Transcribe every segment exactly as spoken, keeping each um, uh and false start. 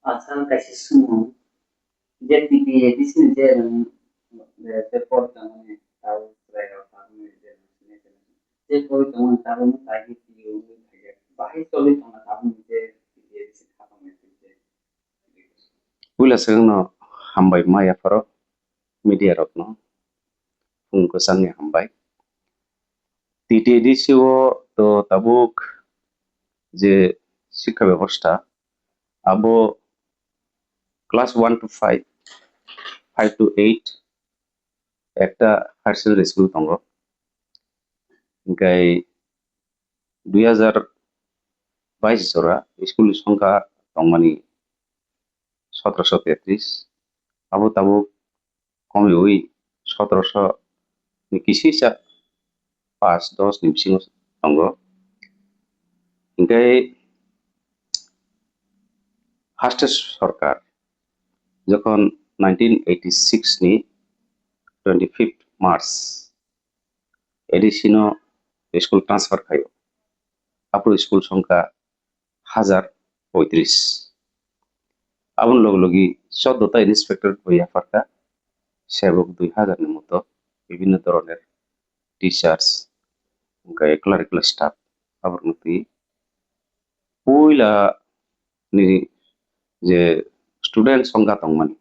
Acha kaisa swngmung, je T T A D C ni je nwng, je, je pori tongmani tabuk chwrairok tabukni je nwng sini sini, je pori tongmani tabukni kaisa T T A wngwi thangya, bahai choli tongna tabukni je T T A D C kha tongmani je. Puila swkangno hambai ma yapharo media rokno phung kwchangni hambai. T T A D C o to tabuk je sikha bebosta abo class one to five, five to eight ekta higher secondary school tongo. Hinkhe dui hazar bais jora school ni songkha tongmani sotrosho tetris. Abo tabuk komiwi sotrosho ni kisisa pas dos ni bisingo tongo. Hinkhe haste sorkar jokhon nineteen eighty six ni twenty fifth March A D C no school transfer khaio. Aphuru school songkha hajar poitris. Aboni logi logi choddo ta inspector bo yapharkha, sebok dui hajar ni moto, bibhinno dhoroner teachers, hinkhe clerical staff, aborok twi puila ni je student songkha tongmani,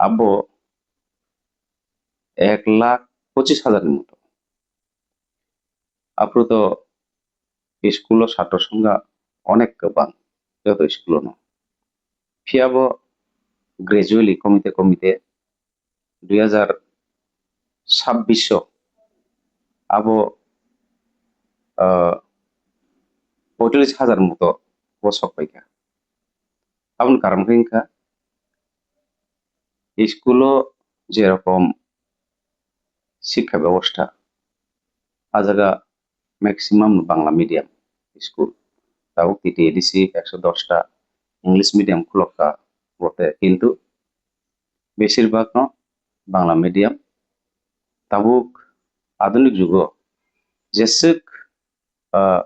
abo ek lakh pochis hajar ni moto. Aphuru to school o satro songkha onek kwbang, joto school o no. Phiya bo gradually komite komite dui hazar sabbish o abo, ah, poitris hajar moto bo sok paikha. Aboni karon khe wngkha school o jerokom sikha bebosta, a jaga maximum no Bangla medium school. Tabuk T T A D C ekso dos ta English medium khulok kha bote, kintu besir bhag no Bangla medium. Tabuk adunik jugo jeswk, ah,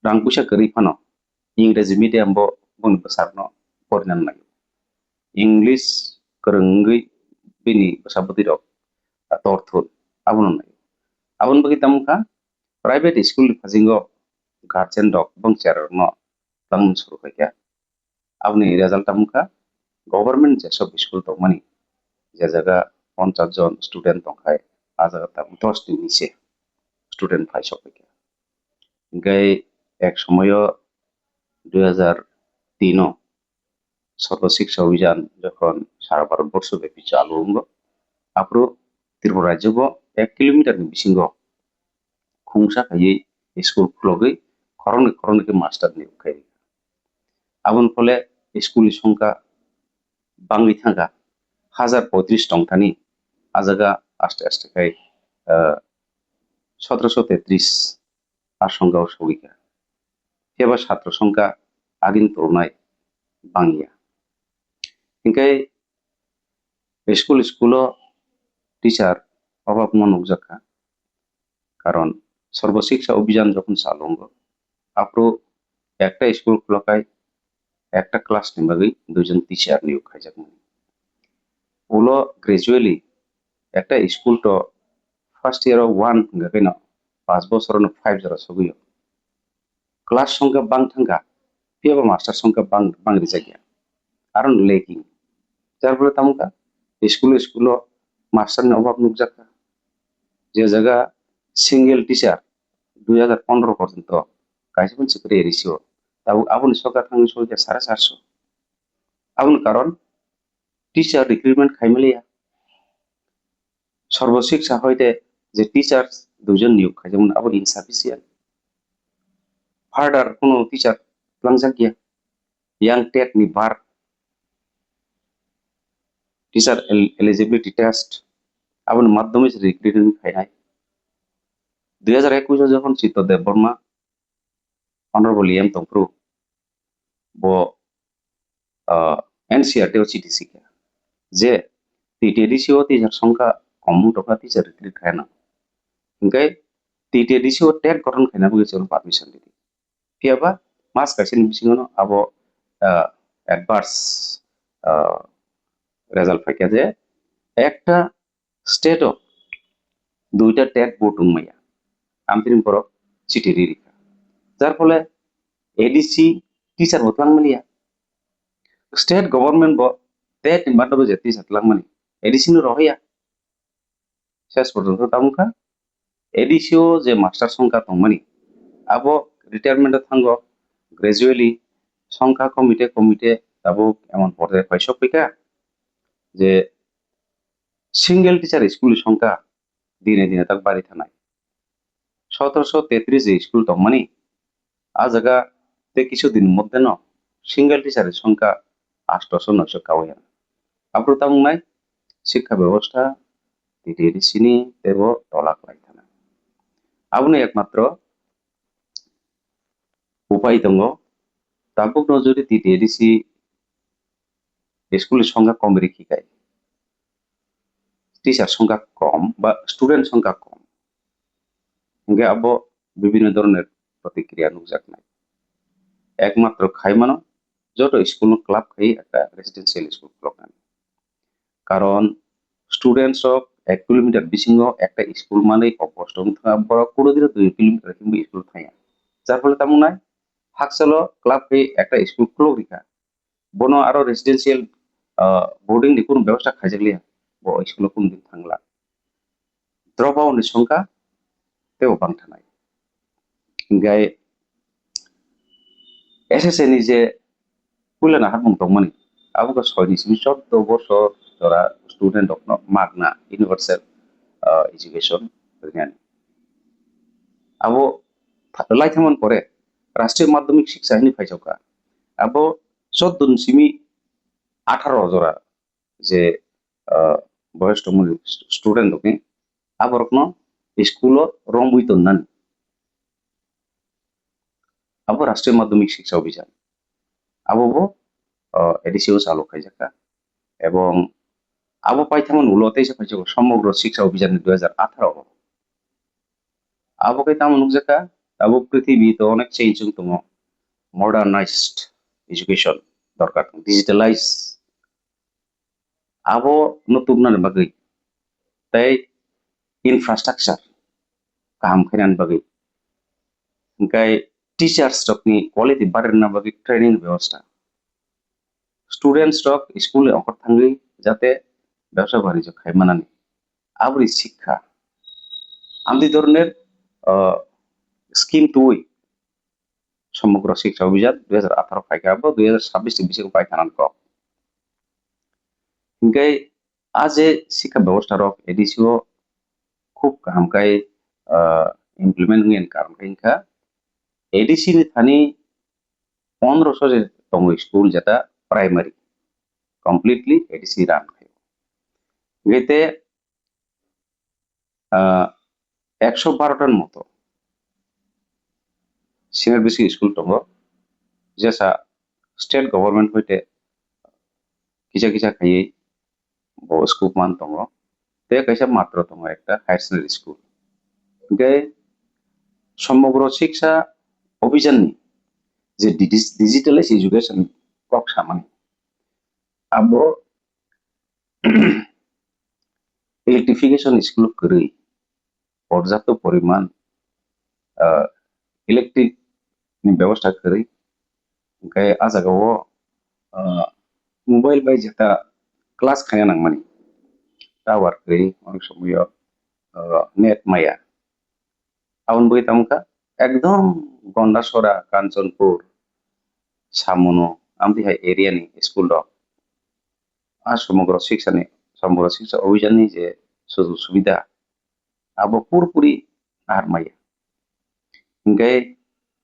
rang puisa kwrwi phano Ingreji medium bo boni bwsarokno porina nangnai. English kwrwng wngwi bini bwsa bwtwi rok, ah, torthun abono nai. Aboni bagwi tamo kha private school ni phasingo guardian rok bangchara rokno tangmani suru khaikha. Aboni result tamo kha government jesok school tongmani, je jaga ponchas jon student tongkhai, a jaga tamo dos ni nise student phai sok khaikha. Hinkhe ek somoyo dui hazar tin o Sarva Shiksha Abhiyan jokhon sara Bharat borsho byapi chalu wngo, aphuru Tripura rajyo bo ek kilometer ni bisingo khungsa khaiwi school khulogwi khoroknwi khoroknwi khe master ni khai. Aboni phole school ni songkha bangwi thangkha, hajar poitris tongthani, a jaga aste aste khai, ah, sotrosho tetris a songkha o sogwi kha. Phiya ba satro songkha agini torunai bangya. Hinkhe school, school o teacher obab no nukjak kha. Karon Sarva Shiksha Abhiyan jokhon chalungo, aphuru ekta school khulakhai ekta class ni bagwi duijon teacher niyok khaijakmani. Ulo gradually ekta school to first year o one hwnkha kheno panch bosor no five jora sogwi o. Class songkha bang thangkha, phiya ba master songkha bang, bang rijakya. Aro no lacking. Jar phole tamo kha, school, school o master ni obab nukjak kha. Je jaga single teacher dui hazar pondro porjonto kaisa phano chwkri risi o. Tabuk aboni sokha thangwi sokha sare charso. Aboni karon teacher recruitment khaimaliya. Sarva Shiksha hoite je teachers duijon niyok khaijakmani abo insufficient. Further kono teacher twlangjakya. Yang tet ni bar teacher el-, eligibility test aboni madhyome se recruitment khainai. Dui hazar ekush o jokhon Chitto Debbarma, Honorable E M tongphuru, bo, ah, N C R T o chiti sikha je T T A D C o teacher songkha kom wng tongkha, teacher recruit khaina. Hinkhe T T A D C o tet gothon khaina bagwi chwng permission ridi. Phiya ba mas kaisa ni bisingo no abo, ah, adverse, ah, result phaikha je ekta state o duita TET board wngmaya, amtini borok chiti ri rikha, jar phole ADC teacher bo twlangmaniya, state government bo TET ni madhyamo je teacher twlangmani, ADC no rohorya. Ses porjonto tamo kha ADC o je master songkha tongmani, abo retirement o thango, gradually songkha komite komite tabuk emon porjai paisok phaikha je single teacher school ni songkha dine dine tak bari thanai. Sotrosho tetris je school tongmani, a jaga tei kisu din moddhe no single teacher ni songkha astoso noisho kawi. Aphuru tamo wngnai, sikha bebostha TTADC ni teibo tola kwlai thana. Aboni ekmatro upai tongo, tabukno jodi TTADC school ni songkha kom rikhi kai, teacher songkha kom ba student songkha kom, hingke abo bibhinno doroner protikriya nukjaknai. Ekmatro khaimano joto school no club khai ekta residential school khuloknani. Karon students rok ek kilometer bisingo ekta school manwi obosto wng thangkha, borok kuno dino dui kilometer himwi school thangya. Jar phole tamo wngnai, hakchalo club khai ekta school khulok rikha. Bono aro residential, ah, boarding ni kunu bebostha khaijakliya, bo school o kunu din thangla. Drop out ni songkha teibo bang thanai. Hingke SSA ni je puila naharmung tongmani, abo khe soi ni simi chordo bosor jora student rokno magna universal, ah, education rinani. Abo laithangmani pore Rashtriya Madhyamik Shiksha hwnwi phaijak kha. Abo chordo ni simi atharo jora je, ah, boyos tongmani student rokni, aborokno school o romwi tonnani. Abo Rashtriya Madhyamik Shiksha Abhiyan. Abo bo, ah, ADC o chalo khaijak kha. Ebong abo paithangmani ulo teisa phaijak kha Somogro Shiksha Abhiyan ni dui hajar atharo o. Abo khe tamo nukjakha, abo prithibi to onek change wng tongo, modernized education dorkar, digitalize, abo no tubunani bagwi tei infrastructure kaham khainani bagwi, hingkai teachers rokni quality barirna bagwi training bebosta, students rok school ni ongkhor thangwi jate bebsa banijyo khai manani. Aboni sikha. Amtwi doroner, ah, scheme twi Somogro Shiksha Abhiyan dui hajar atharo phaikha, abo dui hajar sabbish ni bisingo paikha nang kok. Hingke a je sikha bebosta rok ADC o khub kaham khai, ah, implement wngya karon khai wngkha ADC ni thani pondroso je tongo school jeta primary completely ADC run khai. Hingke te ah, ekso baro tan moto senior basic school tongo, jesa state government hoite kisa kisa khaiwi bo school man tongo, tei kaisa matro tongo ekta higher secondary school. Hingke Somogro Shiksha Abhiyan ni je digi-, digitalized education kok samani, abo electrification school kwrwi, porjapto poriman, ah, electric ni bebosta kwrwi, hingke a jaga o, ah, mobile bai jeta class khaina nangmani, tower kwrwi, onek somoyo, ah, net maya. Aboni bagwi tamo kha ekdom Gondasora, Kanchanpur, Samono, amtwi hai area ni school rok. A Somogro Shiksha ni, Somogro Shiksha Abhiyan ni je sujog subida, abo purpuri naharmaya. Hingke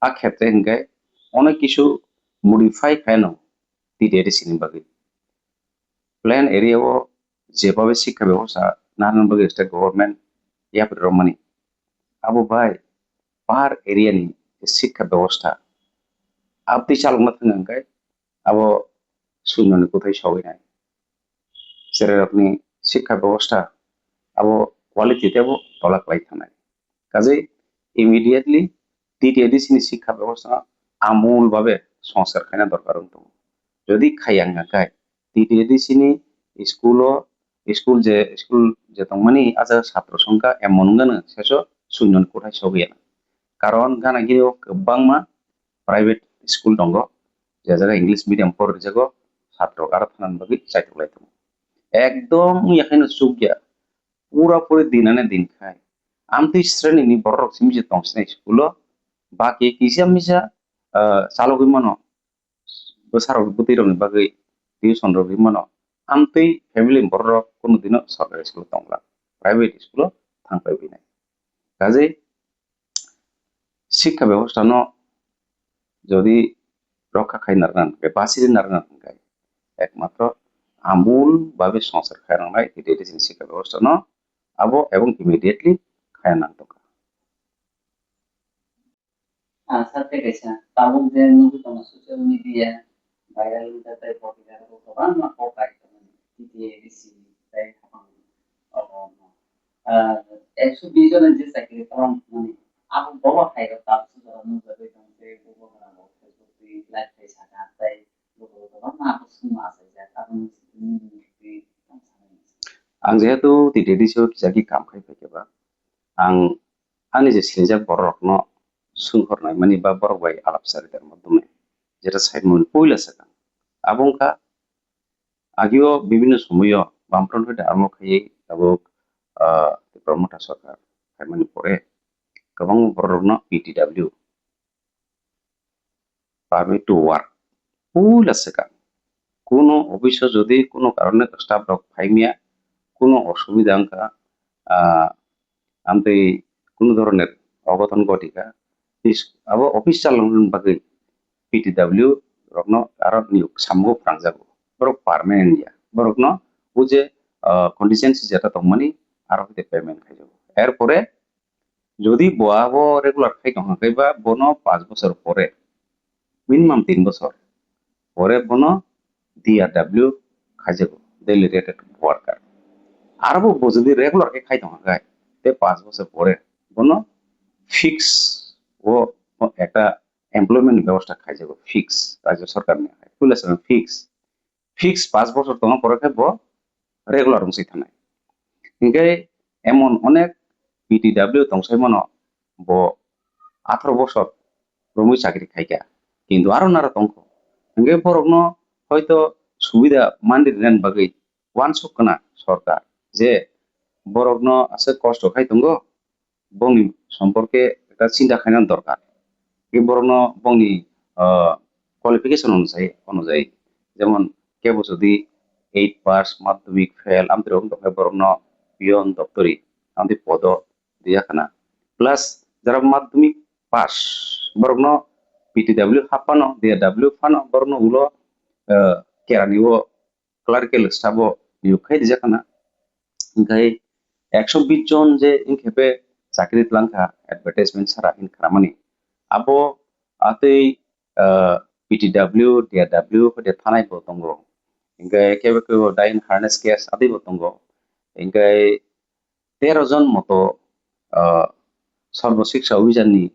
a khetre hingke onek kisu modify khaino TTADC ni bagwi. Plain area o jebabe sikha bebosta naharna bagwi state government yapri romani. Abo bai par area ni sikha bebosta abtwi chalokna thang hingke abo suinani kuthai sogwi nai. Cherai rokni sikha bebosta abo quality tebo tola kwlai thangnai. Kaje immediately TTADC ni sikha bebosta amul babe songskar khaina dorkar wng tongo. Jodi khaiya wngkha khe, T T A D C ni school o, school je, school je tongmani, ah jaga satro songkha emon wngkha no seso suinoni kothai sogwi ya. Karon gana gini o kwbangma private school tongo, je jaga English medium porwi rwjago, satro aro thanani bagwi chaitok lai tongo. Ekdom wngya khe no chukya, pura puri din ane din khai. Amtwi sreni ni borok rok simi je tong sinai school o, baki kisa misa, ah, chalogwi mano, bwsarok bwtwi rokni bagwi tuition rogwi mano. Amtwi family ni borok rok kunu dino sorkari school o tongla, private school o thang pai binai. Kaje sikha bebosta no jodi rokha khai narwkna hwnkhe, basiri narwkna hwnkhe, ekmatro amul babe songsar khai rangnai T T A D C ni sikha bebosta no abo ebong immediately khai nang tongkha. Ah, sir, tei kaisa tabuk je nugwi tongo social media viral wngkha tei potrika rok kwbangma kok kai tongo T T A D C tei haphang rok. Ah, ekso bish jona je chakri kwbang mani abo bobo hai rok tabuk sujaro nukjagwi tongo tei bubagra rok Facebook twi live khai saka tei bubagra kwbangma abo swngma achaijak abo nukjagwi tong sanai. Ang jehetu T T A D C o kisa ki kam khai phaikha ba, ang ani je sinijak borok rokno swnghornai mani ba borok bai alap charitar maddhome jeta saimani puila swkang. Abo wngkha agio bibhinno somoio Bamfront hoite amo khaiwi tabuk, ah, Tipra Motha Sarkar khaimani pore kwbangma borok rokno P T W, permit to work, puila swkang. Kuno office o jodi kuno karone staff rok phaimya, kuno osubida wngkha, ah, amtwi kuno dhoroner ogoton ghotika, is-, abo office chalokna bagwi P T W rokno aro niyok samungo phrangjago. Borok permanent ya. Borokno o je, ah, contingency jeta tongmani aro hwnkhe payment khaijago. Erpore jodi bo abo regular khai tongkha khe ba bono panch bochor pore, minimum tin bochor pore bono D R W khaijago, daily rated worker. Aro bo, bo jodi regular khe khai tongkha khe, tei panch bochor pore bono fix o ekta employment ni bebosta khaijago, fix, rajya sarkar ni hai, puila swkang fix. Fix panch bochor tongma pore khe bo regular wngwi thanai. Hinkhe emon onek P T W tongsaimano bo atharo bochor romwi chakri khaikha, kintu aro naro tongkho. Hinkhe borokno hoito subida manri rwnani bagwi uansuk khna sorkar je borokno aswk kosto khai tongo, bongni somporke ekta chinta khaina dorkar. Tei borokno bongni, ah, qualification onusai, onujai, jemon kebo jodi eight pass, madhyamik fail, amtwi rok wngkha borokno peon, doptori, amtwi podo diya khna. Plus jara madhyamik pass, borokno P T W haphano, D R W phano, borokno ulo, ah, kerani o clerical staff o niyok khai rijak khna. Hinkhe ekso bish jon je hinkhe be chakri twlang kha advertisement sara hin khnamani. Abo atwi, ah, P T W, D R W hoite thanai bo tongo. Hinkhe kebo kebo dying harness case atwi bo tongo. Hinkhe tero jon moto, ah, Sarva Shiksha Abhiyan ni,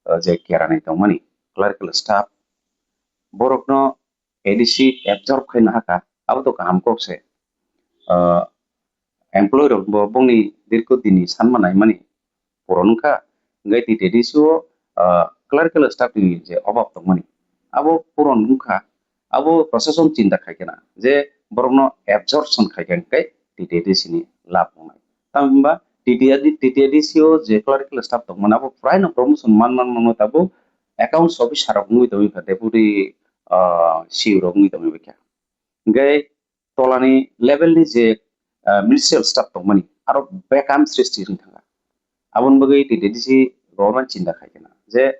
ah, je kerani tongmani clerical staff, borokno A D C absorb khaina hakha, abo to kaham kok se. Ah, employee rok bo bongni dirko dini sanma naimani puron wngkha, hinkhe T T A D C o, ah, clerical staff ni je obab tongmani, abo puron wngkha, abo prosason chinta khai khna je borokno absorption khai kha hinkhe T T A D C ni lab wngnai. Tamni hwnba T T A D, T T A D C o je clerical staff tongmani abo prai no promotion man man mano tabuk accounts officer rok wngwi tongwi kha, deputy, ah, C E O rok wngwi tongwi kha. Hinkhe tolani level ni je, ah, ministerial staff tongmani aro bekam srishti wng thangkha. Aboni bagwi T T A D C government chinta khai khna je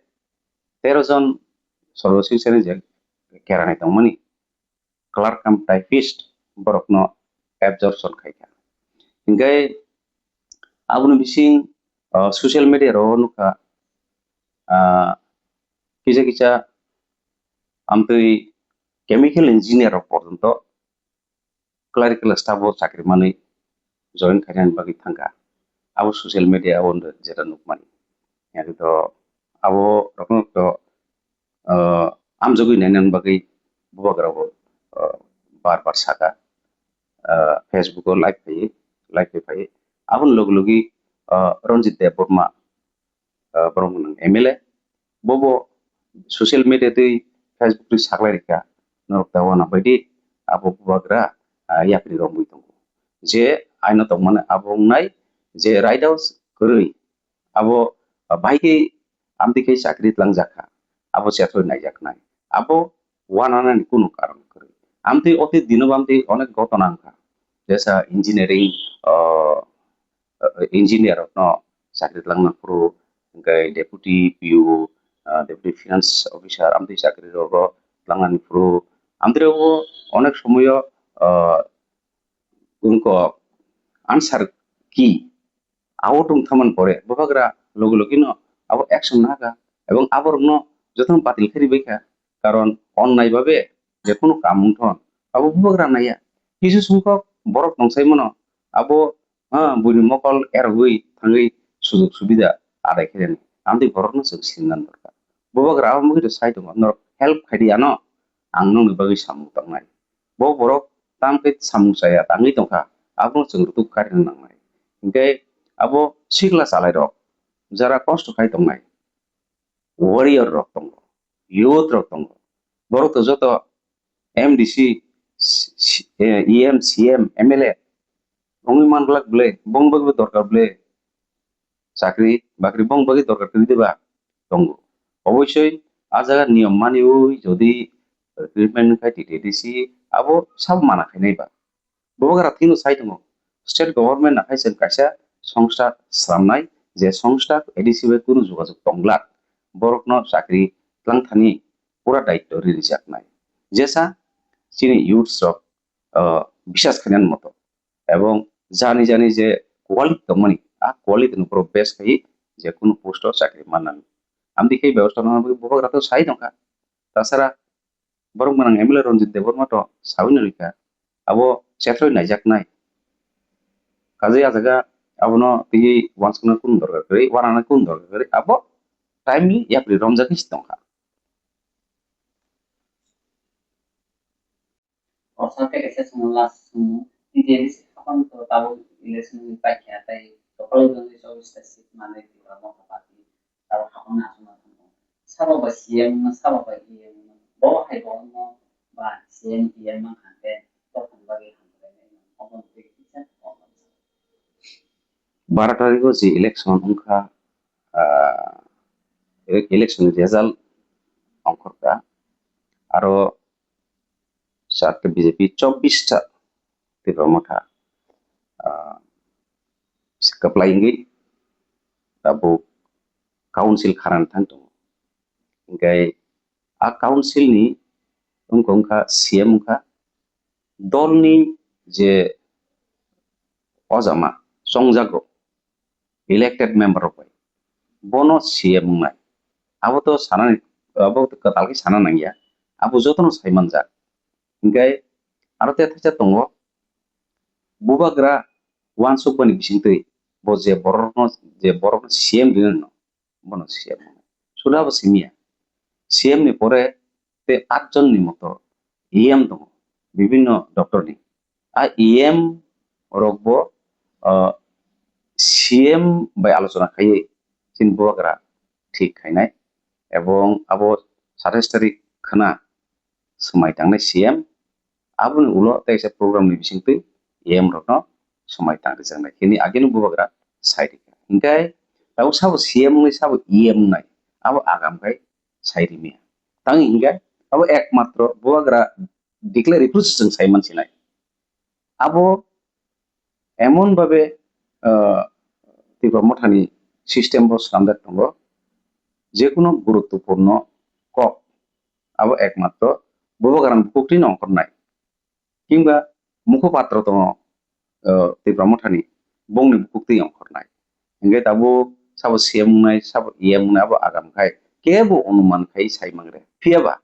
tero jon Sarva Shiksha ni je kerani tongmani clerk cum typist borokno absorption khai kha. Hinkhe aboni bising, ah, social media ro nukha, ah, kisa kisa amtwi chemical engineer rok porjonto clerical staff o chakri manwi join khainani bagwi thangkha. Abo social media o jeta nukmani. Yakhe to abo rokno to, ah, amjogwi nainani bagwi bubagra bo bar bar saka, ah, Facebook o live phaiwi, live phai phaiwi. Aboni logi logi, ah, Ranjit Debbarma, ah, borok nwng M L A, bobo social media twi Facebook twi saklai rikha, norok ta wana baidi abo bubagra, ah, yapri romwi tongo. Je aino tongmani abo wngnai je right house kwrwi, abo, ah, bahai khe amtwi khe chakri tlangjak kha, abo chethroi naijaknai, abo wananani kunu karon kwrwi. Amtwi oti dino bo amtwi onek gotona wngkha, jesa engineering, ah, engineer rokno chakri tlangna phuru, hwnkhe deputy P O, ah, deputy finance officer amtwi chakri rogo tlangnani phuru, amtwi rogo onek somoyo, ah, wngkha answer key. Abo tong thaman pore bubagra logi logi no abo action naka, ebong aborokno jotono batil khe ribai kha, karon onnai babe je kunu kam wngthon abo bubagra naiya. Kisu songkhok borok tongsaimano abo, ah, buini mokol erogwi thangwi sujog subida adai khe rwnai, amtwi borokno chwng sinna dorkar. Bubagra abo mugwi sai tongo, norok help khaidi ano, ang nokni bagwi samung tangnai. Bo borok tamo khe samung chaya tangwi tongkha, abono chwng rutuk karina nangnai. Hinkhe abo sikla chalairok, jara kosto khai tongnai, warrior rok tongo, youth rok tongo, borok to joto M D C, C-, C-, eh, E M, C M, M L A wngwi man glak ble, bong bagwi dorkar ble, chakri bakri bong bagwi dorkar kwrwi diba? Tongo. Obosoi a jaga niyom maniwi jodi recruitment wngkha T T A D C, abo sabo mana khainai ba. Bubagra thwino sai tongo, state government no hai chwng kaisa songstha swnamnai, je songstha A D C bai kunu jogajog tongglak, borokno chakri tlangthani pura daityo ri rijaknai. Jesa chini youths rok, ah, bisas khainani moto, ebong jani jani je quality tongmani, a quality no borok base khai je kunu post o chakri mannani. Amtwi khe bebostha nangna bagwi bubagra to sai tongkha. Tasara borok mwnang M L A Ranjit Debbarma to saui no rikha, abo chethroi naijaknai. Kajai a jaga abono twiwi uansukna kunu dorkar kwrwi, uanana kunu dorkar kwrwi, abo timely yapri romjagwi se tongkha. O sakhe kaisa chwngno last chwngno, T T A D C haphang to tabuk election ni paikha tei tokol wngwi chobbish ta seat manwi Tipra Motha Party tabuk haphang no achukna thangkha. Sabo bai C M wngno, sabo bai E M wngno, bo hai bo wngno ba C M E M wngkha khe dophani bagwi hamkrai nai wngno, obo twi kisa. Baro tarikh o je election wngkha, ah, ele-, election ni result ongkhorkha, aro charte B J P chobbish ta Tipra Motha, ah, kwplai wngwi tabuk council kharani thang tongo. Hinkhe a council ni wngkha, wngkha C M wngkha, dolni je ojama chongjago elected member rok bai, bono C M wngnai. Abo to sanani, abo to kwtal khe sana nangya, abo jotono sai manjak. Hinkhe aro tethaisa tongo, bubagra uansukmani bisingtwi bo je borokno, je borokno C M rinani no, bono C M wngnai. Suda bo simiya. C M ni pore tei atjon ni moto E M tongo, bibinno doctor ni. A E M rok bo, ah, C M bai alochona khaiwi chini bubagra thik khainai, ebong abo satais tarik khwna swmai tangnai C M. Aboni ulo teisa program ni bisingtwi E M rokno swmai tang rijaknai hwnwi agini bubagra sai rikha. Hinkhe tabuk sabo C M wngnai, sabo E M wngnai, abo agam khai sai rimiya. Tang hinkhe abo ekmatro bubagra declare representative chwng sai mansinai. Abo emon babe, ah, Tipra Mothani system bo swnamjak tongo, jekuno guruttopurno kok abo ekmatro bubagrani bukuktwino ongkhornai, kingba mukhopatro tongo, ah, Tipra Mothani, bongni bukuktwi ongkhornai. Hinkhe tabuk sabo C M wngnai, sabo E M wngnai, abo agam khai kebo onuman khai sai mangre. Phiyaba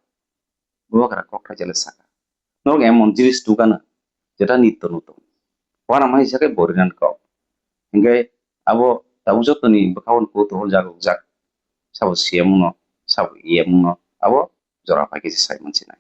bubagra kok thaisale saka, norok emon jinis tugana jeta nitto nutto. Uanama hai sakhe borinan kok. Hinkhe abo tabuk jotoni bwkhao kutu hol jak rok jak. Sabo C M no, sabo E M no, abo jora pai khe sai mansinai.